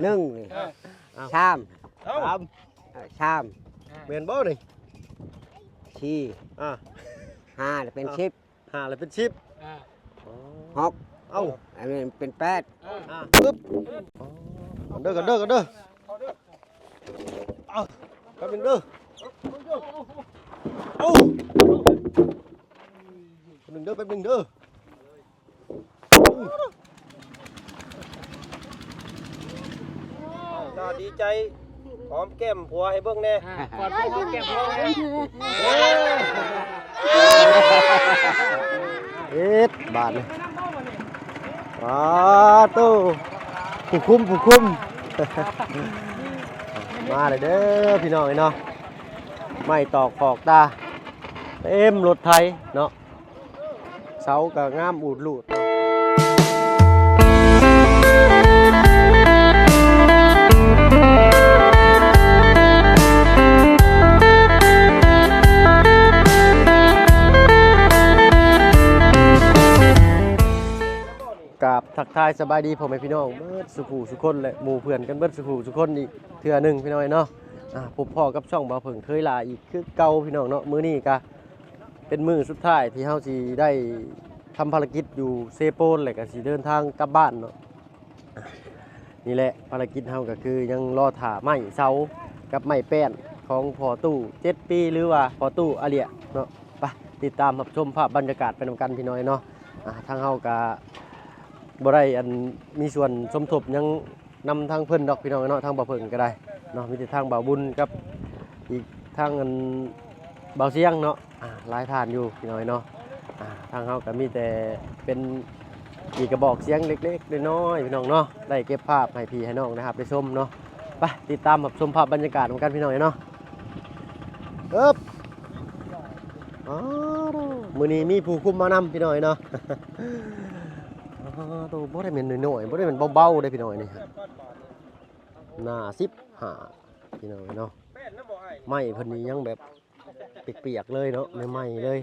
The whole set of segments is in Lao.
ໜຶ່ງນີ້ ເອີ ສາມ ເອົ້າ ສາມ ເອີ ສາມ ແມ່ນບໍ່ນີ້? ສີ່ ອ່າ ຫ້າແລ້ວເປັນສິບ ຫ້າແລ້ວເປັນສິບ ອ່າ ຫົກ ເອົ້າ ອັນນີ້ເປັນແປດ ອ່າ ປຶບ ເດີ ກັນເດີ ກັນເດີ ເອົາ ແປັບໜຶ່ງເດີ ເອົາ ແປັບໜຶ່ງເດີ ແປັບໜຶ່ງເດີ. ຕາດີໃຈ ຫອມແກ້ມຜົວໃຫ້ເບິ່ງແດ່ ອ່າ ກອດຜົວຫອມແກ້ມຜົວແດ່ ເຮັດບາດນີ້ ປາໂຕ ຜູ້ຄຸມ ຜູ້ຄຸມ ມາແລ້ວເດີພີ່ນ້ອງເອີຍເນາະ ໄມ້ຕອກຂອກຕາ ເຕັມລົດໄຖເນາະ. ເສົາກໍງາມອູດລູດ ກາບທັກທາຍສະບາຍດີພໍ່ແມ່ພີ່ນ້ອງເບິດສູ່ຜູ້ສູ່ຄົນ ແລະ ໝູ່ເພື່ອນກັນເບິດສູ່ຜູ້ສູ່ຄົນອີກເທື່ອໜຶ່ງພີ່ນ້ອງເນາະ. ອ່າ ພົບພໍ້ກັບຊ່ອງບ່າວເຜິ້ງເຄີຍຫຼ້າອີກຄືເກົ່າພີ່ນ້ອງເນາະ. ມື້ນີ້ກະ ເປັນມື້ສຸດທ້າຍທີ່ເຮົາຊິໄດ້ທຳພາລະກິດຢູ່ເຊໂປນ ແລ້ວກໍຊິເດີນທາງກັບບ້ານເນາະ. ນີ້ແຫຼະ ພາລະກິດເຮົາກໍຄືຍັງລໍຖ້າໄມ້ເສົາກັບໄມ້ແປ້ນຂອງພໍ່ຕູ້ເຈັດປີ ຫຼືວ່າພໍ່ຕູ້ອາເລຍເນາະ. ໄປຕິດຕາມຮັບຊົມພາບບັນຍາກາດໄປນຳກັນພີ່ນ້ອງເນາະ. ອ່າ ທາງເຮົາກໍບໍ່ໄດ້ອັນມີສ່ວນສົມທົບຫຍັງ ນຳທາງເພິ່ນດອກພີ່ນ້ອງເນາະ ທາງບ່າວເຜິ້ງກໍໄດ້ເນາະ ມີແຕ່ທາງບ່າວບຸນກັບອີກທາງອັນບ່າວຊຽງເນາະ. ອ່າ ຫຼາຍທ່ານຢູ່ພີ່ນ້ອງເນາະ. ອ່າ ທາງເຮົາກໍມີແຕ່ເປັນອີກກະບອກສຽງເລັກໆນ້ອຍໆ ພີ່ນ້ອງເນາະ ໄດ້ເກັບພາບໃຫ້ພີ່ໃຫ້ນ້ອງໄດ້ຮັບໄດ້ຊົມເນາະ. ໄປຕິດຕາມຮັບຊົມພາບບັນຍາກາດນຳກັນພີ່ນ້ອງເນາະ. ເອີບ ອໍ ມື້ນີ້ມີຜູ້ຄຸມມານຳພີ່ນ້ອງເນາະ. ອໍ ໂຕ ບໍ່ໄດ້ແມ່ນນ້ອຍໆ ບໍ່ໄດ້ແມ່ນເບົາໆເດ້ພີ່ນ້ອງ ນີ້ ໜ້າສິບຫ້າ ພີ່ນ້ອງເນາະ. ໄມ້ເພິ່ນນີ້ຍັງແບບປຽກໆເລີຍເນາະ ໃໝ່ໆເລີຍ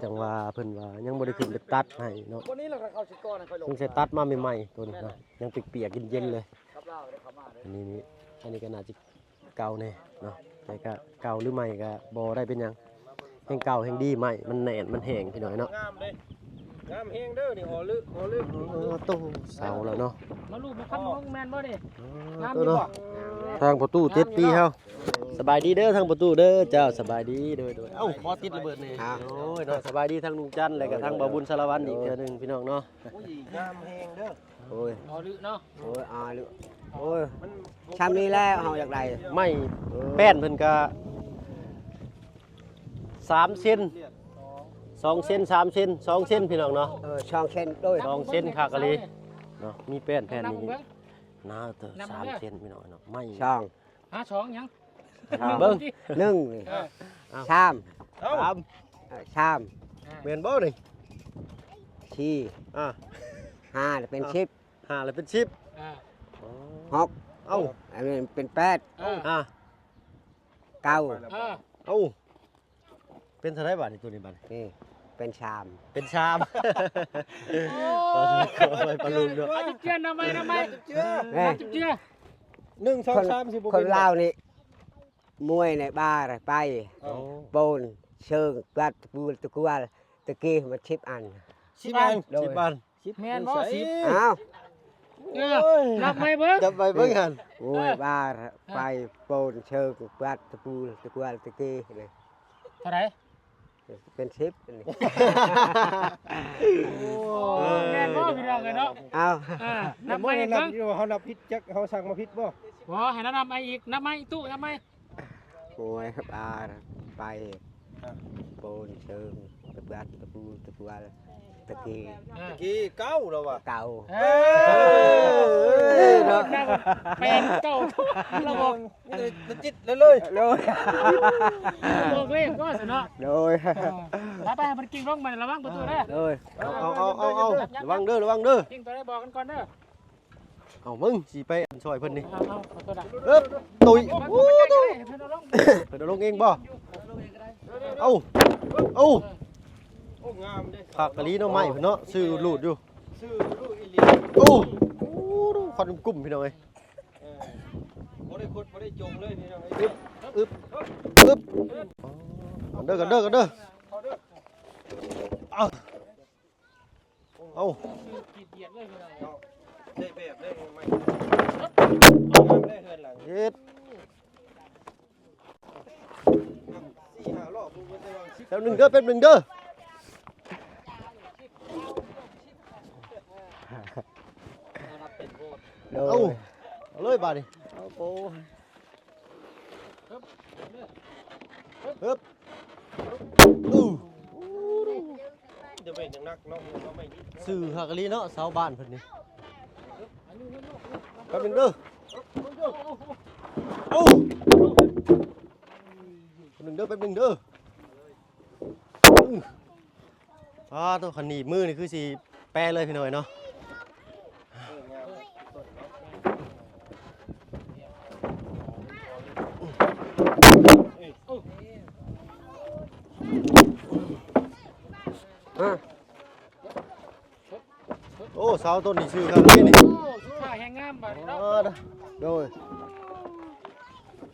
ຈັ່ງວ່າເພິ່ນວ່າຍັງບໍ່ໄດ້ຂຶ້ນໄປຕັດໃຫ້ເນາະ. ສົງໄສຕັດມາໃໝ່ໆ ໂຕນີ້ເນາະ ຍັງປຽກໆເຢັນໆເລີຍ. ອັນນີ້ ນີ້ ອັນນີ້ກໍໜ້າຈະເກົ່າແດ່ເນາະ ແຕ່ກໍເກົ່າຫຼືໃໝ່ກໍບໍ່ໄດ້ເປັນຫຍັງ. ແຮ່ງເກົ່າແຮ່ງດີ ໄມ້ມັນແໜ້ນມັນແຮງພີ່ນ້ອງເນາະ. ງາມເດ້ ງາມແຮງເດີນີ້ ຫໍລຶ ຫໍລຶ ໂອ້ ໂຕເສົາແລ້ວເນາະ. ມາລູບມາຄຳລົງແມ່ນບໍ່ນີ້? ອໍ ງາມຢູ່ບໍ່? ທາງພໍ່ຕູ້ເຈັດປີເຮົາ ສະບາຍດີເດີ ທາງພໍ່ຕູ້ເດີ. ເຈົ້າ ສະບາຍດີ ໂດຍໆ. ເອົ້າ ຂໍຕິດລະເບີດນີ້ ໂດຍເນາະ. ສະບາຍດີທາງລຸງຈັນ ແລ້ວກໍທາງບ່າວບຸນສາລະວັນອີກເທື່ອໜຶ່ງພີ່ນ້ອງເນາະ. ໂອ້ຍ ງາມແຮງເດີ ໂອ້ຍ ອໍ ລຶເນາະ ໂອ້ຍ ອາລຶ ໂອ້ຍ ຊ່ຳນີ້ແຫຼະເຮົາຢາກໄດ້ ໄມ້ແປ້ນເພິ່ນກະສາມເຊັນ ສອງເຊັນ ສາມເຊັນ ສອງເຊັນ ພີ່ນ້ອງເນາະ. ເອີ ສອງເຊັນ ໂດຍ ສອງເຊັນ ຄັກອີ່ຫຼີເນາະ. ມີແປ້ນແຜ່ນນີ້ໜາເຕີບ ສາມເຊັນ ພີ່ນ້ອງເນາະ. ໄມ້ ສອງ ຫາ ສອງຫຍັງ? ເບິ່ງ ໜຶ່ງ ນີ້ ເອີ ສາມ ສາມ ເອີ ສາມ ອ່າ ແມ່ນບໍ່ນີ້? ສີ່ ອ່າ ຫ້າແລ້ວເປັນສິບ ຫ້າແລ້ວເປັນສິບ ອ່າ ຫົກ ເອົ້າ ອັນນີ້ເປັນແປດ ອ່າ ອ່າ ເກົ້າ ອ່າ ເອົ້າ ເປັນເທົ່າໃດບາດນີ້ ໂຕນີ້ບາດນີ້? ນີ້ເປັນສາມ ເປັນສາມ ໂອ້ຍ ປາລຸງເນາະ. ອາ ຈຸບເຈື່ອນນຳໃໝ່ ນຳໃໝ່ ຈຸບເຈື່ອນ ແມ່ ຈຸບເຈື່ອນ ໜຶ່ງ ສອງ ສາມ ສີ່ ຄົນລາວນີ້ ມວຍໃນບາໄປ ໂອ້ ໂປນ ເຊີງ ກວາດ ຕະປູ ຕະກວາລ ຕະເກ ມັນສິບອັນ ສິບອັນ ໂດຍ ສິບອັນ ສິບ ແມ່ນບໍ່? ສິບ ອ້າວ ເອີ ນັບໃໝ່ເບິ່ງ ນັບໃໝ່ເບິ່ງຫັ້ນ ໂອ້ຍ ບາໄປ ໂປນ ເຊີງ ກວາດ ຕະປູ ຕະກວາລ ຕະເກ ນີ້ ເທົ່າໃດ? ເປັນສິບນີ້ ໂອ້ ແມ່ນບໍ່ພີ່ນ້ອງເອີຍເນາະ? ອ້າວ ເອີ ນັບໃໝ່ເບິ່ງ ເຮົານັບຜິດຈັກ ເຮົາສັ່ງມາຜິດບໍ່? ບໍ່ ໃຫ້ລາວນັບໃໝ່ອີກ ນັບໃໝ່ຕູ້ ນັບໃໝ່ ໂອ້ຍ ບາໄປ ອ່າ ໂປນ ເຊີງ ຕະບາດ ຕະປູ ຕະກວາລ ຕະເກ ອ່າ ຕະກີເກົ້າແລ້ວວ່າ ເກົ້າ ເອີ ເອີ ເນາະ ແປດ ເກົ້າ ລະບອກ ເອີ ຕະຈິດເລີຍ ໂດຍ ບອກເລກວ່າຊັ້ນເນາະ ໂດຍ ເອີ ໄປໆ ໃຫ້ມັນກິ້ງລົງ ມາລະວັງປະຕູເດີ ໂດຍ ເອົາ ເອົາ ເອົາ ລະວັງເດີ ລະວັງເດີ ກິ້ງຕົວໃດບອກກັນກ່ອນເດີ. ເອົາ ມຶງຊິໄປອັນຊ່ອຍເພິ່ນນີ້ ເອົາ ເອົາ ຂໍໂທດນະ ເອີບ ຕຸ້ຍ ໂອ້ ເພິ່ນເອົາລົງ ເພິ່ນເອົາລົງເອງບໍ່? ເອົາ ເອົາ ໂອ້ ງາມເດ້ ຄັກອີ່ຫຼີເນາະ ໄມ້ເພິ່ນເນາະ ຊື່ຫຼູດຢູ່ ຊື່ຫຼູດອີ່ຫຼີ ໂອ້ ໂອ້ ຄວັນກຸ້ມ ພີ່ນ້ອງເອີຍ ບໍ່ໄດ້ຄົດບໍ່ໄດ້ຈົງເລີຍພີ່ນ້ອງເອີຍ. ອຶບ ອຶບ ອຶບ ກັນເດີ ກັນເດີ ກັນເດີ. ເອົາ ເອົາ ໄດ້ແບບເລີຍ ງາມເລີຍເຮືອນຫຼັງ ເຮັດ ແປັບໜຶ່ງເດີ ແປັບໜຶ່ງເດີ. ໂດຍ ເອົາ ເອົາເລີຍບາດນີ້. ໂອ້ ເອີບ ເອີບ ເດີເວນຍັງໜັກເນາະ ເອົາໄມ້ນີ້ ຊື່ຄັກອີ່ຫຼີເນາະ ຊາວບ້ານເພິ່ນນີ້. ແປັບໜຶ່ງເດີ ເອົາ ແປັບໜຶ່ງເດີ ແປັບໜຶ່ງເດີ. ອື ອ້າ ໂຕ ຄັນໜີບມືນີ້ຄືຊິແປເລີຍພີ່ນ້ອງເອີຍເນາະ. ໂອ້ ເສົາຕົ້ນນີ້ຊື່ຄັກອີ່ຫຼີນີ້ ໂອ້ ສຸດທ້າຍແຮງງາມບາດນີ້ເນາະ. ໂດຍ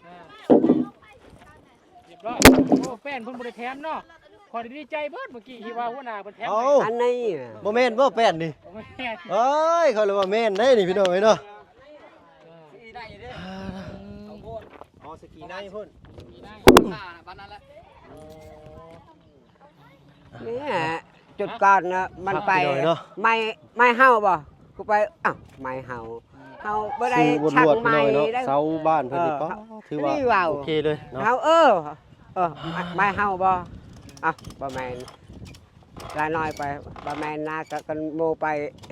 ອ່າ ຮຽບຮ້ອຍ. ໂອ້ ແປ້ນເພິ່ນບໍ່ໄດ້ແຖມເນາະ ຂ້ອຍດີໃຈເບິດເມື່ອກີ້ທີ່ວ່າຫົວໜ້າເພິ່ນແຖມໃຫ້. ເອົ້າ ອັນນີ້ ບໍ່ແມ່ນບໍ່ແປ້ນນີ້? ບໍ່ແມ່ນ. ເອີຍ ຂ້ອຍລະວ່າແມ່ນເດ້ນີ້ພີ່ນ້ອງເອີຍເນາະ. ເອີ ອືມ ອໍ ສະກີໃນພຸ້ນ ສະກີໃນ ບ້ານນັ້ນແຫຼະ. ນີ້ຈຸດກ່ອນນະ ມັນໄປ ໄມ້ ໄມ້ເຫົ່າບໍ່? ກູໄປ ອ້າວ ໄມ້ເຫົ່າ ເຮົາບໍ່ໄດ້ ຊື່ວົນລວດ ພີ່ນ້ອງເອີຍເນາະ ເສົາບ້ານເພິ່ນນີ້ ເອີ ປະ ຖືວ່າ ນີ້ເວົ້າ ໂອເຄເລີຍເນາະ ເຮົາ ເອີ ເອີ ໄມ້ ໄມ້ເຫົ່າບໍ່? ອ້າວ ບໍ່ແມ່ນ ລານ້ອຍໄປ ບໍ່ແມ່ນນະ ກະ ກັນໂມໄປ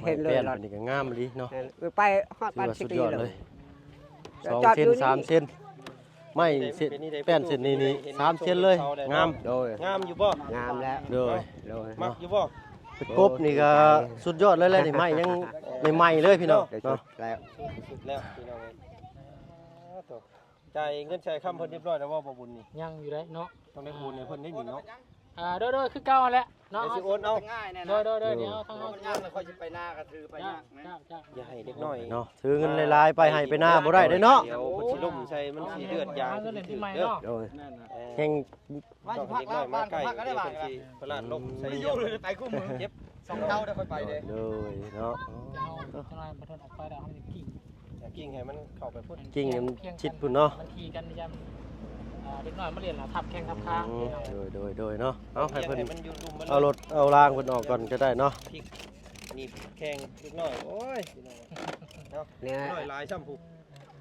ເຫັນເລີຍ. ໄມ້ແປ້ນເພິ່ນນີ້ກະງາມອີ່ຫຼີເນາະ ເອີ ໄປຮອດບ້ານຊິຕີເລີຍ. ສອງເຊັນ ສາມເຊັນ ໄມ້ເສັ້ນ ແປ້ນເສັ້ນນີ້ນີ້ ສາມເຊັນເລີຍ ງາມ. ໂດຍ ງາມຢູ່ບໍ່? ງາມແລ້ວ. ໂດຍ ໂດຍ ມັກຢູ່ບໍ່? ເປັນກົບນີ້ກະສຸດຍອດເລີຍແຫຼະນີ້ ໄມ້ຍັງໃໝ່ໆເລີຍພີ່ນ້ອງເນາະ. ສຸດແລ້ວ ສຸດແລ້ວພີ່ນ້ອງເອີຍ. ຈ່າຍເງິນຈ່າຍຄຳເພິ່ນຮຽບຮ້ອຍແລ້ວບໍ່ ບໍ່ບຸນນີ້? ຍັງຢູ່ເດ້ເນາະ ຕ້ອງໄດ້ໂອນໃຫ້ເພິ່ນໄດ້ນີ້ເນາະ. ອ່າ ໂດຍໆ ຄືເກົ່າຫັ້ນແຫຼະເນາະ ຊິໂອນເອົາ. ໂດຍໆໆ ດຽວທາງເຮົາ ມັນຍາກແລ້ວ ຂ້ອຍຊິໄປນາກະຖືໄປຍາກນະ. ຢ່າໃຫ້ເດັກນ້ອຍ ເນາະ ຖືເງິນຫຼາຍໆໄປໃຫ້ໄປນາບໍ່ໄດ້ເດ້ເນາະ ດຽວເພິ່ນຊິລົ້ມໃສ່ ມັນຊິເລືອດຢາງ ຫາເງິນໃຫ້ປີໃໝ່ເນາະ. ໂດຍ ແມ່ນນະ ແຮງ ເດັກນ້ອຍມາໃກ້ ເພິ່ນຊິພະລາດລົ້ມໃສ່ ຢູ່ເລີຍ ໄປຄູ່ມື ເຈັບ ສອງເທົ່າເດີ ຂ້ອຍໄປເດ້. ໂດຍເນາະ ຈັກໜ້ອຍບໍ່ທັນອອກໄປແລ້ວ ເຮົາຊິກິ້ງ ກິ້ງໃຫ້ມັນເຂົ້າໄປພຸ້ນ ກິ້ງໃຫ້ມັນຊິດພຸ້ນເນາະ. ມັນຂີ່ກັນຍາມ ອ່າ ເດັກນ້ອຍມາຫຼິ້ນລະທັບແຂ້ງທັບຂາ. ອືມ ໂດຍ ໂດຍ ໂດຍເນາະ. ເອົາ ໃຫ້ເພິ່ນ ໃຫ້ມັນຢູ່ລຸ່ມ ເອົາລົດເອົາລາງເພິ່ນອອກກ່ອນກະໄດ້ເນາະ. ພິກໜີບແຂ້ງເດັກນ້ອຍ ໂອ້ຍ ເນາະ ເດັກນ້ອຍຫຼາຍຊ້ຳພຸ້ນ.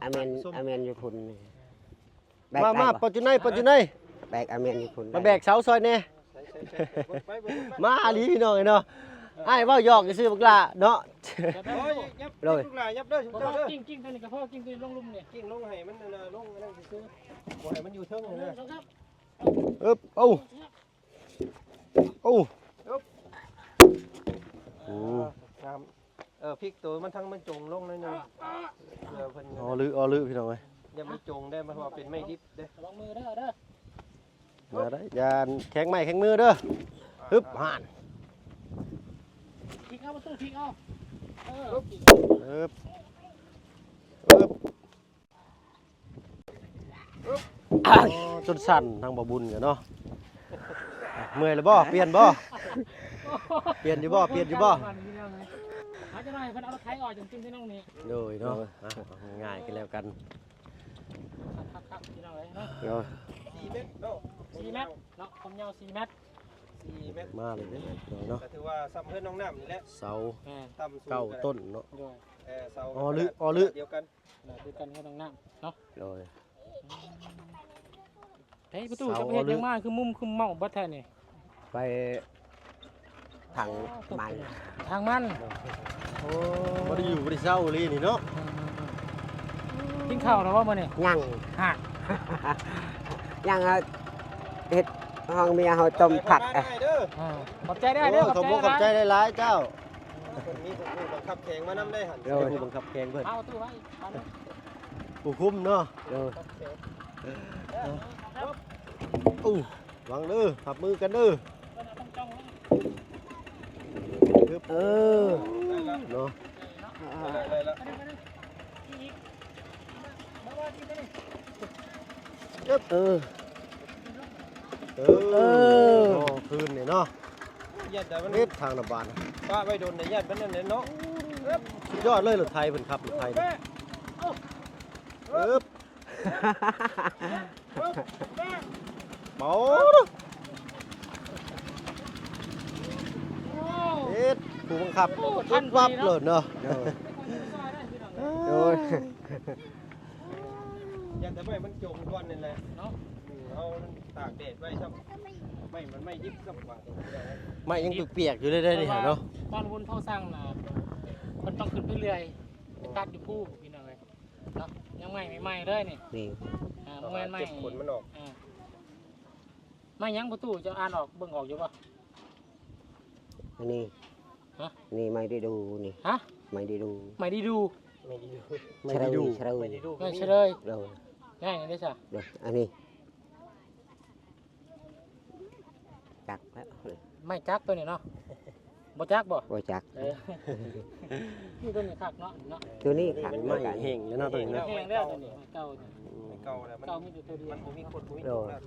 ອາແມ່ນ ອາແມ່ນຢູ່ພຸ້ນ. ມາ ມາ ປະຈຸໄນ ປະຈຸໄນ ແບກອາແມ່ນຢູ່ພຸ້ນ ມາແບກເສົາຊ່ອຍແດ່. ມາອີ່ຫຼີພີ່ນ້ອງເອີຍເນາະ ອ້າຍເວົ້າຫຍອກຊື່ໆ ບັກຫຼ້າເນາະ. ໂອ້ຍ ໂດຍ ລູກຫຼ້າຫຍັບເດີ ກິ້ງ ກິ້ງຕົວນີ້ກະພໍ ກິ້ງຕົວນີ້ລົງລຸ່ມນີ້ ກິ້ງລົງໃຫ້ມັນອັນນ່າ ລົງອັນນັ້ນຊື່ໆ ບໍ່ໃຫ້ມັນຢູ່ເທິງນະ. ເອີບ ເອົາ ໂອ້ ໂອ້ ງາມ. ເອີ ພິກໂຕມັນທັງມັນຈົງລົງໜ້ອຍໜຶ່ງ ເພື່ອເພິ່ນ ອໍ ລຶ ອໍ ລຶ ພີ່ນ້ອງເອີຍ. ຢ່າມີຈົງໄດ້ ມັນວ່າເປັນໄມ້ດິບເດ້ ລະວັງມືເດີ ເດີ ມາໄດ້ ຢ່າແຂງໄມ້ແຂງມືເດີ. ຮຶບ ຫັ້ນ ພິກເອົາປະຕູ ພິກເອົາ ເອີ ຮຶບ ຮຶບ. ອໍ ຈົນສັ່ນທາງບໍ່ບຸນກະເນາະ. ເມື່ອຍແລ້ວບໍ່? ປ່ຽນບໍ່? ປ່ຽນຢູ່ບໍ່? ປ່ຽນຢູ່ບໍ່? ໂດຍເນາະ ງ່າຍໆ ກະແລ້ວກັນ. ຄັກໆ ພີ່ນ້ອງເອີຍເນາະ ສີ່ແມັດເນາະ ສີ່ແມັດເນາະ ຄວາມຍາວສີ່ແມັດ ສີ່ແມັດ ມາເລີຍເນາະ. ກະຖືວ່າຊ່ຳເຮືອນນ້ອງນ້ຳນີ້ແຫຼະ ເສົາ ແມ່ນ ຕ່ຳສູງ ເກົ້າຕົ້ນເນາະ. ໂດຍ ເອີ ເສົາ ອໍ ລຶ ອໍ ລຶ ດຽວກັນ ເອີ ຄືກັນກັບນ້ອງນ້ຳເນາະ. ໂດຍ ເອີ ປະຕູ ເສົາ ເຈົ້າໄປເຮັດຫຍັງມາ ຄືມຸມຄືເມົາບັດແທ້ນີ້? ໄປທາງມັນ ທາງມັນ. ໂອ້ ບໍ່ໄດ້ຢູ່ບໍ່ໄດ້ເຊົາອີ່ຫຼີນີ້ເນາະ. ອືມໆໆ ກິນເຂົ້າແລ້ວບໍ່ມື້ນີ້? ຍັງ ຮະ ຍັງ ເຮັດຫ້ອງເມຍເຮົາຕົ້ມຜັກ. ເອີ ຂອບໃຈເດີ ຂອບໃຈຫຼາຍໆ ເຈົ້າ. ເພິ່ນມີຜູ້ບັງຄັບແຂງມານຳໄດ້ຫັ້ນ. ໂດຍ ຜູ້ບັງຄັບແຂງເພິ່ນ ເອົາຕູ້ໄວ້ ຜູ້ຄຸມເນາະ. ໂດຍ ອູ້ ຫວັງເດີ ຮັບມືກັນເດີ. ເອີ ເນາະ ໄດ້ລະ ໄດ້ລະ ໄດ້ລະ. ໂອ້ ເອີ ເອີ ເອີ ເນາະ ຄືນນີ້ເນາະ ຢ້ານແຕ່ມັນ ເຮັດທາງລະບາດ ປະໄວ້ດົນໄດ້ ຢ້ານປານນັ້ນແຫຼະເນາະ. ສຸດຍອດເລີຍ ລົດໄຖເພິ່ນຂັບ ລົດໄຖນີ້ ເອີບ ເອົາ ເຮັດ ຜູ້ບັງຄັບ ໂອ້ ທັນ ປັບ ພໍດີເນາະ ໂລດເນາະ ໂດຍ ໂດຍ ຢ້ານແຕ່ໄມ້ມັນຈົມກ່ອນນີ້ແຫຼະເນາະ ອືມ ເຮົາມັນຕາກແດດໄວ້ຊ້ຳ ໄມ້ມັນໄມ້ດິບຊ້ຳ ໄມ້ຍັງປຽກໆຢູ່ເລີຍເດ້ນີ້ເນາະ ຕອນບຸນເຂົາສັ່ງນະ ເພິ່ນຕ້ອງຂຶ້ນໄປເລື່ອຍ ໄປຕັດຢູ່ພູພີ່ນ້ອງເອີຍ ເນາະ ຍັງໄມ້ໃໝ່ໆເລີຍນີ້ ນີ້ ອ່າ ບໍ່ແມ່ນໄມ້ ເກັບຂົນມັນອອກ ອ່າ ໄມ້ຫຍັງປະຕູ ເຈົ້າອ່ານອອກ ເບິ່ງອອກຢູ່ບໍ່? ອັນນີ້ ຮະ? ນີ້ໄມ້ດີດູນີ້ ຮະ? ໄມ້ດີດູ ໄມ້ດີດູ ໄມ້ດີດູ ໄມ້ດີດູ ໄມ້ດີດູ ໄມ້ເຊີຍ ໂດຍ ງ່າຍເດ້ຊະ ໂດຍ ອັນນີ້ ຈັກແລ້ວ ໄມ້ຈັກໂຕນີ້ເນາະ ບໍ່ຈັກບໍ່? ບໍ່ຈັກ ເອີ ນີ້ໂຕນີ້ຄັກເນາະ ເນາະ ໂຕນີ້ຄັກ ໄມ້ແຫ້ງແລ້ວເນາະ ໂຕນີ້ເນາະ ແຫ້ງແລ້ວໂຕນີ້ ໄມ້ເກົ່າ ໄມ້ເກົ່າແລ້ວ ມັນ ເກົ່າມີແຕ່ໂຕດຽວ ມັນບໍ່ມີຄົນ ບໍ່ມີ ໂດຍ ຄົນແລ້ວ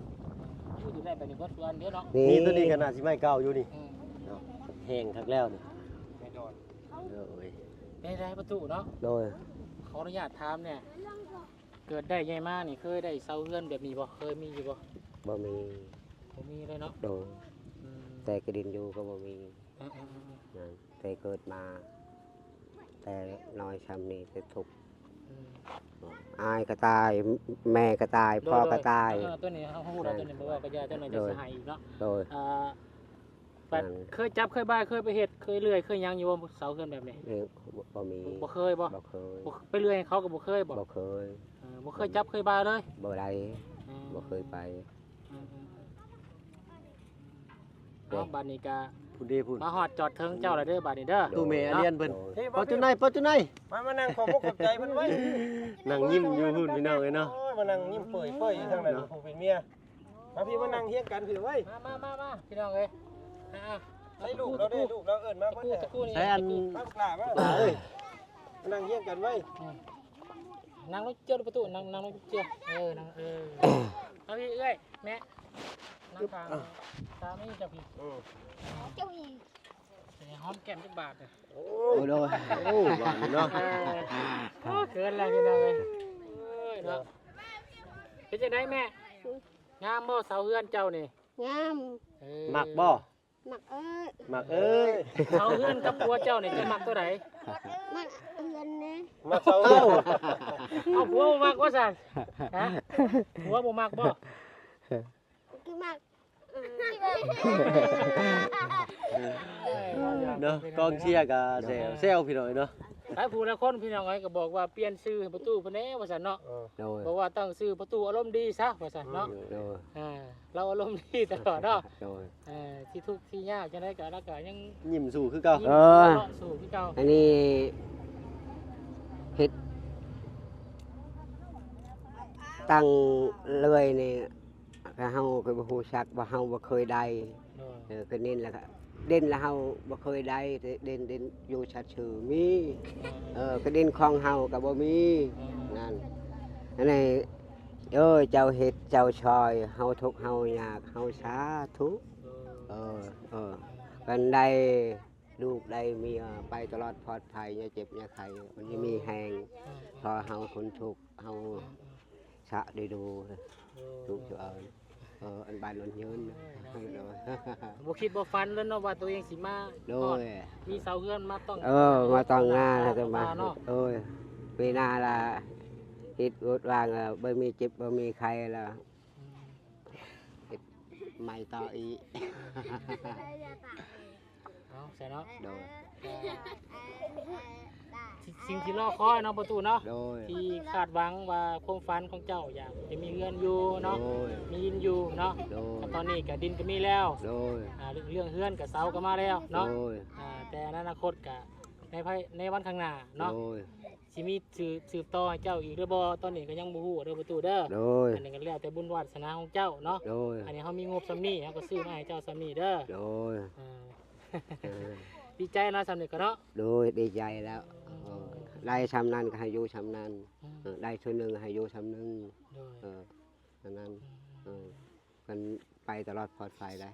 ຢູ່ໄດ້ໄປນີ້ເບິດສ່ວນເດ້ເນາະ ນີ້ ນີ້ໂຕນີ້ກໍໜ້າຊິໄມ້ເກົ່າຢູ່ນີ້ ອືມ ເນາະ ແຫ້ງຄັກແລ້ວນີ້ ໄມ້ດອນ ໂດຍ ເປັນໃດປະຕູເນາະ ໂດຍ ຂໍອະນຸຍາດຖາມແດ່ ເກີດໄດ້ໃຫຍ່ມານີ້ ເຄີຍໄດ້ເຊົ່າເຮືອນແບບນີ້ບໍ່? ເຄີຍມີຢູ່ບໍ່? ບໍ່ມີ ບໍ່ມີເລີຍເນາະ ໂດຍ ອືມ ແຕ່ກະດິນຢູ່ກໍບໍ່ມີ ອືມໆໆ ນັ້ນ ແຕ່ເກີດມາ ແຕ່ນ້ອຍຊ່ຳນີ້ ແຕ່ທຸກ ອືມ ອ້າຍກໍຕາຍ ແມ່ກໍຕາຍ ໂດຍ ພໍ່ກໍຕາຍ ໂດຍ ເອີ ໂຕນີ້ເຮົາຮູ້ແລ້ວ ໂຕນີ້ບໍ່ເວົ້າກໍຢ່າ ເຈົ້າໜ້ອຍຈະ ໂດຍ ສະຫາຍອີກເນາະ ໂດຍ ອ່າ ແບບ ນັ້ນ ເຄີຍຈັບ ເຄີຍບາຍ ເຄີຍໄປເຮັດ ເຄີຍເລື່ອຍ ເຄີຍຫຍັງຢູ່ບໍ່? ເສົາເຮືອນແບບນີ້ ເອີ ບໍ່ ບໍ່ມີ ບໍ່ເຄີຍບໍ່? ບໍ່ເຄີຍ ບໍ່ ໄປເລື່ອຍໃຫ້ເຂົາກໍບໍ່ເຄີຍບໍ່? ບໍ່ເຄີຍ ເອີ ບໍ່ເຄີຍຈັບ ເຄີຍບາຍເລີຍ? ບໍ່ໄດ້ ອືມ ບໍ່ເຄີຍໄປ ອືມໆໆ ເອົາ ບາດນີ້ກະ ພຸ້ນເດ້ພຸ້ນ ມາຮອດຈອດເຖິງເຈົ້າແລ້ວເດີ ບາດນີ້ເດີ ຕູ້ແມ່ອາລຽນເພິ່ນ ໂດຍ ເອົາເຈົ້ານາຍ ເອົາເຈົ້ານາຍ ມາ ມານັ່ງຂອບອົກຂອບໃຈເພິ່ນໄວ້ ນັ່ງຍິ້ມຢູ່ພຸ້ນ ພີ່ນ້ອງເອີຍເນາະ ໂອ້ຍ ມານັ່ງຍິ້ມເປີຍໆຢູ່ທາງນັ້ນ ເນາະ ຜູ້ເປັນເມຍ ມາພີ່ ມານັ່ງຮຽງກັນພີ້ເວີຍ ມາ ມາ ມາ ມາ ພີ່ນ້ອງເອີຍ ອ່າ ໃສ່ລູກລາວເດ້ ລູກລາວເອີ້ນມາເບິດແຫຼະ ຕະກູນີ້ ໃສ່ອັນ ຕະກູ ມາບັກຫຼ້າມາ ເອີຍ ມານັ່ງຮຽງກັນໄວ້ ອືມ ນັ່ງລົງເຈົ້າປະຕູ ນັ່ງ ນັ່ງລົງເຈົ້າ ເອີ ນັ່ງ ເອີ ເອົາພີ່ເອື້ອຍ ແມ່ ນັ່ງຂ້າງສາມີເຈົ້າພີ້ ເອີ ເຈົ້າພີ້ ໃຫ້ຫອມແກ້ມຈັກບາດ ໂອ້ ໂດຍ ໂອ້ ຫວານເນາະ ເອີ ໂອ້ ເຂີນແລ້ວພີ່ນ້ອງເອີຍ ໂອ້ຍເນາະ ເປັນຈັ່ງໃດແມ່ ງາມບໍ່ເສົາເຮືອນເຈົ້ານີ້? ງາມ ເອີ ມັກບໍ່? ມັກເອີຍ ມັກເອີຍ ເສົາເຮືອນກັບຜົວເຈົ້ານີ້ ເຈົ້າມັກຕົວໃດ? ມັກເຮືອນນີ້ ມັກເສົາເຮືອນ ເອົາ ເອົາ ຜົວບໍ່ມັກວ່າຊັ້ນ ຮະ ຜົວບໍ່ມັກບໍ່? ຄືມັກ ເນາະ ກອງເຊຍກໍແຊວ ແຊວພີ່ນ້ອງເອີຍເນາະ ຫຼາຍຜູ້ຫຼາຍຄົນພີ່ນ້ອງເອີຍ ກໍບອກວ່າປ່ຽນຊື່ໃຫ້ປະຕູເພິ່ນແດ່ວ່າຊັ້ນເນາະ ເອີ ໂດຍ ບອກວ່າຕັ້ງຊື່ປະຕູອາລົມດີຊະວ່າຊັ້ນເນາະ ໂດຍ ອ່າ ລາວອາລົມດີຕະຫຼອດເນາະ ໂດຍ ເອີ ຊິທຸກຊິຍາກຈັ່ງໃດກໍລາວກໍຍັງຍິ້ມສູ້ຄືເກົ່າ ເອີ ເນາະ ສູ້ຄືເກົ່າ ອັນນີ້ເຮັດຕັ້ງເລື້ອຍນີ້ ກະເຮົາກໍບໍ່ຮູ້ຈັກວ່າເຮົາບໍ່ເຄີຍໄດ້ ໂດຍ ເອີ ກະເນັ້ນລະ ເດັ່ນລະເຮົາບໍ່ເຄີຍໄດ້ ເດັ່ນ ເດັ່ນຢູ່ຊັດຊື່ມີ ເອີ ກະເດັ່ນຂອງເຮົາກະບໍ່ມີ ນັ້ນ ອັນນີ້ ເອີ ເຈົ້າເຮັດເຈົ້າຊ່ອຍເຮົາທຸກເຮົາຍາກ ເຮົາສາທຸ ເອີ ເອີ ເອີ ກັນໄດ້ ລູກໄດ້ເມຍໄປຕະຫຼອດປອດໄພ ຢ່າເຈັບຢ່າໄຂ້ ມັນຊິມີແຮງ ພໍເຮົາຄົນທຸກ ເຮົາສະໄດ້ດູ ເອີ ທຸກເອີຍ ເອີ ອັນບ້ານອັນຍືນ ໂດຍ ບໍ່ຄິດບໍ່ຝັນເລີຍເນາະວ່າໂຕເອງຊິມາ ໂດຍ ຮອດ ມີເສົາເຮືອນມາຕ້ອງ ເອີ ມາຕ້ອງໜ້າ ມາຕ້ອງໜ້າ ເນາະ ໂດຍ ປີໜ້າລະ ເຮັດວຽກວາງ ບໍ່ມີເຈັບບໍ່ມີໄຂ້ລະ ອືມ ເຮັດໃໝ່ຕໍ່ອີກ ເອົາຊະເນາະ ໂດຍ ກໍ ສິ່ງທີ່ລໍຄອຍເນາະ ປະຕູເນາະ ໂດຍ ທີ່ຄາດຫວັງວ່າຄວາມຝັນຂອງເຈົ້າຢາກຈະມີເຮືອນຢູ່ເນາະ ໂດຍ ມີດິນຢູ່ເນາະ ໂດຍ ກໍຕອນນີ້ກໍດິນກໍມີແລ້ວ ໂດຍ ອ່າ ເລື່ອງເຮືອນກໍເສົາກໍມາແລ້ວເນາະ ໂດຍ ອ່າ ແຕ່ໃນອະນາຄົດກໍໃນພາຍ ໃນວັນຂ້າງໜ້າເນາະ ໂດຍ ຊິມີສືບ ສືບຕໍ່ໃຫ້ເຈົ້າອີກຫຼືບໍ່ ຕອນນີ້ກໍຍັງບໍ່ຮູ້ເດີປະຕູເດີ ໂດຍ ອັນນີ້ກໍແລ້ວແຕ່ບຸນວາສະໜາຂອງເຈົ້າເນາະ ໂດຍ ອັນນີ້ເຮົາມີງົບສ່ຳນີ້ ເຮົາກໍຊື້ມາໃຫ້ເຈົ້າສ່ຳນີ້ເດີ ໂດຍ ເອີ ເອີ ດີໃຈເນາະ ສ່ຳນີ້ກໍເນາະ ໂດຍ ດີໃຈແລ້ວ ເອີ ໄດ້ຊ່ຳນັ້ນກໍໃຫ້ຢູ່ຊ່ຳນັ້ນ ອືມ ເອີ ໄດ້ເທື່ອໜຶ່ງໃຫ້ຢູ່ຊ່ຳໜຶ່ງ ໂດຍ ເອີ ອັນນັ້ນ ອືມ ເອີ ເພິ່ນໄປຕະຫຼອດປອດໄພໄດ໋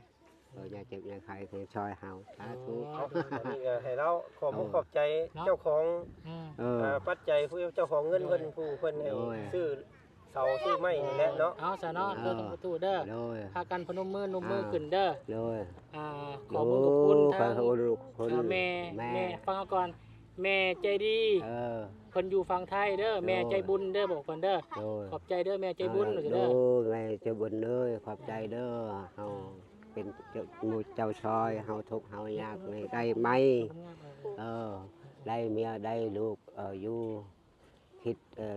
ເອີ ຢ່າເຈັບຢ່າໄຂ້ ເພິ່ນຊ່ອຍເຮົາ ສາທຸ ໂອ້ ໂດຍ ອັນນີ້ກໍໃຫ້ລາວຂອບ ໂດຍ ຂອບໃຈ ເນາະ ເຈົ້າຂອງ ອືມ ເອີ ອ່າ ປັດໄຈ ຜູ້ເຈົ້າຂອງເງິນເພິ່ນ ໂດຍ ຜູ້ເພິ່ນໃຫ້ ໂດຍ ຊື້ເສົາຊື້ໄມ້ນີ້ແຫຼະເນາະ ເອົາຊະເນາະ ເອີ ເດີ ປະຕູເດີ ໂດຍ ພາກັນພະນົມມືນຸ່ມມືຂຶ້ນເດີ ໂດຍ ອ່າ ຂໍບຸນຂອບຄຸນທາງ ໂອ້ ຂອບຄຸນ ເອີ ແມ່ ແມ່ ແມ່ ຟັງເຮົາກ່ອນ ແມ່ໃຈດີ ເອີ ເພິ່ນຢູ່ຝັ່ງໄທເດີ ໂດຍ ແມ່ໃຈບຸນເດີ ບອກເພິ່ນເດີ ໂດຍ ຂອບໃຈເດີ ແມ່ໃຈບຸນ ເອີ ວ່າຊັ້ນເດີ ໂດຍ ແມ່ໃຈບຸນເດີ ຂອບໃຈເດີ ເຮົາເປັນເຈົ້າ ໝູ່ເຈົ້າຊ່ອຍ ເຮົາທຸກເຮົາຍາກນີ້ ໄດ້ໄມ້ ເອີ ໄດ້ເມຍ ໄດ້ລູກ ເອີ ຢູ່ ຄິດ ເອີ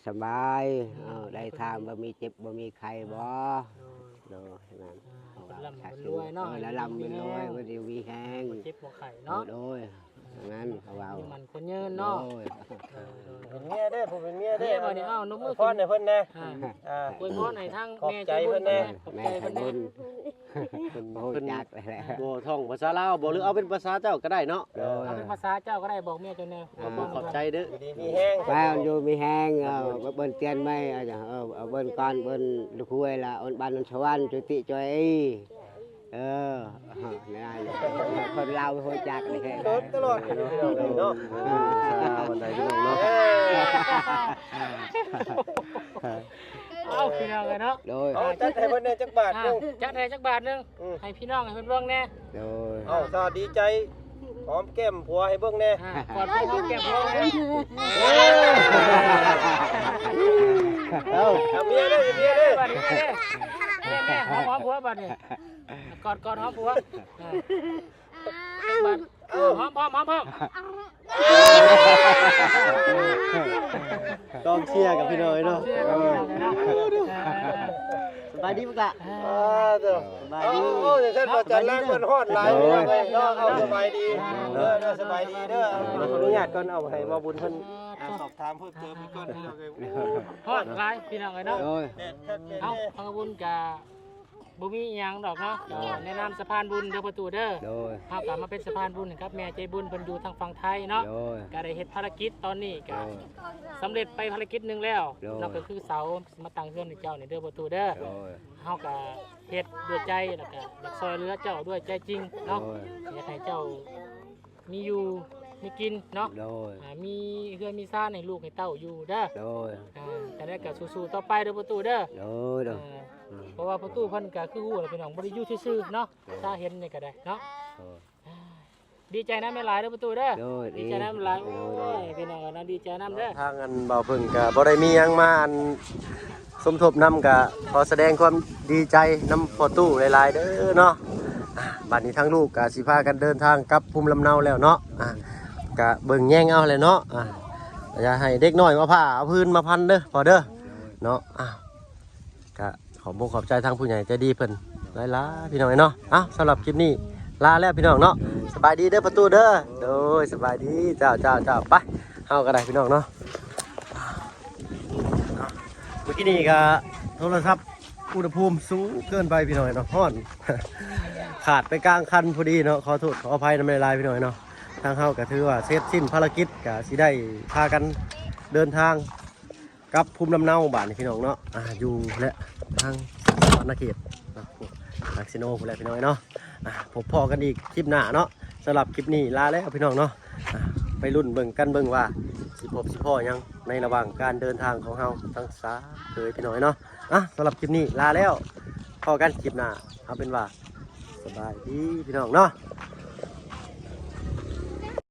ສະບາຍ ເອີ ໄດ້ທາງ ບໍ່ມີເຈັບບໍ່ມີໄຂ້ບໍ່ ໂດຍ ໂດຍ ນັ້ນ ອ່າ ເພິ່ນລ່ຳເພິ່ນລວຍເນາະ ເອີ ລະລ່ຳລວຍ ຢູ່ດີມີແຮງ ບໍ່ເຈັບບໍ່ໄຂ້ເນາະ ໂດຍ ນັ້ນເຂົາເວົ້າ ຢູ່ໝັ້ນຄົນຍືນເນາະ ໂດຍ ເອີ ເປັນເມຍເດ້ ຜູ້ເປັນເມຍເດ້ ເມຍບໍ່ໄດ້ເອົາ ນົບມື ອວຍພອນໃຫ້ເພິ່ນແດ່ ອ່າ ອ່າ ອວຍພອນໃຫ້ທາງແມ່ໃຈບຸນແດ່ ຂອບໃຈເພິ່ນແດ່ ເພິ່ນບໍ່ຮູ້ຈັກແຫຼະ ບໍ່ທ່ອງພາສາລາວບໍ່ ຫຼືເອົາເປັນພາສາເຈົ້າກໍໄດ້ເນາະ ໂດຍ ເອົາເປັນພາສາເຈົ້າກໍໄດ້ ບອກເມຍເຈົ້າແດ່ ອ່າ ຂອບໃຈເດີ ຢູ່ດີມີແຮງ ເພິ່ນຢູ່ມີແຮງ ເອີ ເພິ່ນຕຽນໄວ້ ເອີ ເພິ່ນກ່ອນ ເພິ່ນລູກຫ້ວຍລະ ບ້ານໂນນສະຫວັນ ຈຸຕິຈອຍ ເອີ ແມ່ນ ຄົນລາວຮູ້ຈັກເດ້ ເກີດຕະຫຼອດເນາະ ອ່າ ສາວໃດພີ່ນ້ອງເນາະ ເອີ ເອົາ ພີ່ນ້ອງເອີຍເນາະ ໂດຍ ເອົາ ຈັດໃຫ້ເພິ່ນແດ່ຈັກບາດໜຶ່ງ ອ່າ ຈັດໃຫ້ຈັກບາດໜຶ່ງ ອືມ ໃຫ້ພີ່ນ້ອງໃຫ້ເພິ່ນເບິ່ງແດ່ ໂດຍ ເອົາ ສາວດີໃຈ ຫອມແກ້ມຜົວໃຫ້ເບິ່ງແດ່ ອ່າ ກອດຜົວຫອມແກ້ມຜົວແດ່ ເອີ ເອົາ ເອົາເມຍເດ້ ເມຍເດ້ ບາດນີ້ເມຍເດ້ ແມ່ ຫອມ ຫອມຜົວບາດນີ້ ກອດ ກອດຫອມຜົວ ເອີ ບາດ ເອົາ ຫອມພ້ອມ ຫອມພ້ອມ ກອງເຊຍກັບພີ່ນ້ອງເນາະ ກອງເຊຍກັບພີ່ນ້ອງເນາະ ເອີ ສະບາຍດີບັກຫຼ້າ ອ່າ ເດີ ສະບາຍດີ ເອົາ ເອົາ ຈັ່ງຊັ້ນ ເນາະ ບໍ່ຈັນແລງ ສະບາຍດີເດີ ເພິ່ນຮ້ອນຫຼາຍ ໂດຍ ພີ່ນ້ອງເອີຍເນາະ ເອົາ ສະບາຍດີ ອ່າ ເດີ ເດີ ສະບາຍດີເດີ ເອົາ ຂໍອະນຸຍາດກ່ອນ ເອົາໃຫ້ບ່າວບຸນເພິ່ນ ອ່າ ສອບຖາມເພີ່ມເຕີມອີກກ່ອນ ພີ່ນ້ອງເອີຍ ໂອ້ ຮ້ອນຫຼາຍ ພີ່ນ້ອງເອີຍເນາະ ໂດຍ ແດດຄັກແດດ ເອົາ ແນ່ ທາງບຸນກະ ບໍ່ມີອີ່ຫຍັງດອກເນາະ ໂດຍ ແນະນຳສະພານບຸນເດີປະຕູເດີ ໂດຍ ເຮົາກໍມາເປັນສະພານບຸນໃຫ້ກັບແມ່ໃຈບຸນ ເພິ່ນຢູ່ທາງຝັ່ງໄທເນາະ ໂດຍ ກໍໄດ້ເຮັດພາລະກິດຕອນນີ້ກໍ ໂດຍ ສຳເລັດໄປພາລະກິດໜຶ່ງແລ້ວ ໂດຍ ເນາະ ກໍຄືເສົາມາຕັ້ງເຮືອນໃຫ້ເຈົ້ານີ້ເດີປະຕູເດີ ໂດຍ ເຮົາກໍເຮັດດ້ວຍໃຈ ແລ້ວກໍຢາກຊ່ອຍເຫຼືອເຈົ້າດ້ວຍໃຈຈິງເນາະ ໂດຍ ຢາກໃຫ້ເຈົ້າ ມີຢູ່ມີກິນເນາະ ໂດຍ ອ່າ ມີເຮືອນມີຊານໃຫ້ລູກໃຫ້ເຕົ້າຢູ່ເດີ ໂດຍ ອ່າ ຈັ່ງໃດກໍສູ້ໆຕໍ່ໄປເດີປະຕູເດີ ໂດຍ ໂດຍ ອ່າ ເພາະວ່າປະຕູເພິ່ນກໍຄືຮູ້ແຫຼະພີ່ນ້ອງ ບໍ່ໄດ້ຢູ່ຊື່ໆເນາະ ໂດຍ ຖ້າເຫັນນີ້ກໍໄດ້ເນາະ ໂດຍ ອ່າ ດີໃຈນຳຫຼາຍໆເດີປະຕູເດີ ໂດຍ ດີໃຈນຳຫຼາຍ ໂດຍ ໂອ້ຍ ພີ່ນ້ອງເອີຍເນາະ ດີໃຈນຳເດີ ທາງອັນບ່າວເພິ່ງກໍບໍ່ໄດ້ມີຫຍັງມາອັນ ສົມທົບນຳ ກະຂໍສະແດງຄວາມດີໃຈນຳພໍ່ຕູ້ຫຼາຍໆເດີເນາະ ອ່າ ບາດນີ້ທາງລູກກະຊິພາກັນເດີນທາງກັບພູມລຳເນົາແລ້ວເນາະ ອ່າ ກະເບິ່ງແຍງເອົາແຫຼະເນາະ ອ່າ ຢ່າໃຫ້ເດັກນ້ອຍມາພ້າເອົາພື້ນມາພັນເດີພໍ່ເດີເນາະ ອ່າ ກະຂອບອົກຂອບໃຈທາງຜູ້ໃຫຍ່ໃຈດີເພິ່ນຫຼາຍໆ ພີ່ນ້ອງເອີຍເນາະ ເອົ້າ ສຳລັບຄລິບນີ້ລາແລ້ວພີ່ນ້ອງເນາະ ສະບາຍດີເດີພໍ່ຕູ້ເດີ ໂດຍ ສະບາຍດີ ເຈົ້າ ເຈົ້າ ເຈົ້າ ໄປ ເຮົາກໍໄດ້ພີ່ນ້ອງເນາະ ເມື່ອກີ້ນີ້ກໍໂທລະສັບອຸນຫະພູມສູງເກີນໄປພີ່ນ້ອງເນາະ ຮ້ອນ ຂາດໄປກາງຄັນພໍດີເນາະ ຂໍໂທດຂໍອະໄພນຳຫຼາຍໆ ພີ່ນ້ອງເນາະ ທາງເຮົາກໍຖືວ່າເສັດສິ້ນພາລະກິດ ກໍຊິໄດ້ພາກັນເດີນທາງກັບພູມລຳເນົາບາດນີ້ພີ່ນ້ອງເນາະ ອ່າ ຢູ່ແຫຼະທາງສະຫວັນນະເຂດເນາະ ທາງເຊໂນພຸ້ນແຫຼະພີ່ນ້ອງເນາະ ອ່າ ພົບພໍ້ກັນອີກຄລິບໜ້າເນາະ ສຳລັບຄລິບນີ້ລາແລ້ວພີ່ນ້ອງເນາະ ອ່າ ໄປລຸ້ນເບິ່ງກັນເບິ່ງວ່າຊິພົບຊິພໍ້ຫຍັງໃນລະຫວ່າງການເດີນທາງຂອງເຮົາທັງສາມເຄີຍພີ່ນ້ອງເນາະ ອ່າ ສຳລັບຄລິບນີ້ລາແລ້ວ ພໍ້ກັນຄລິບໜ້າ ເອົາເປັນວ່າສະບາຍດີພີ່ນ້ອງເນາະ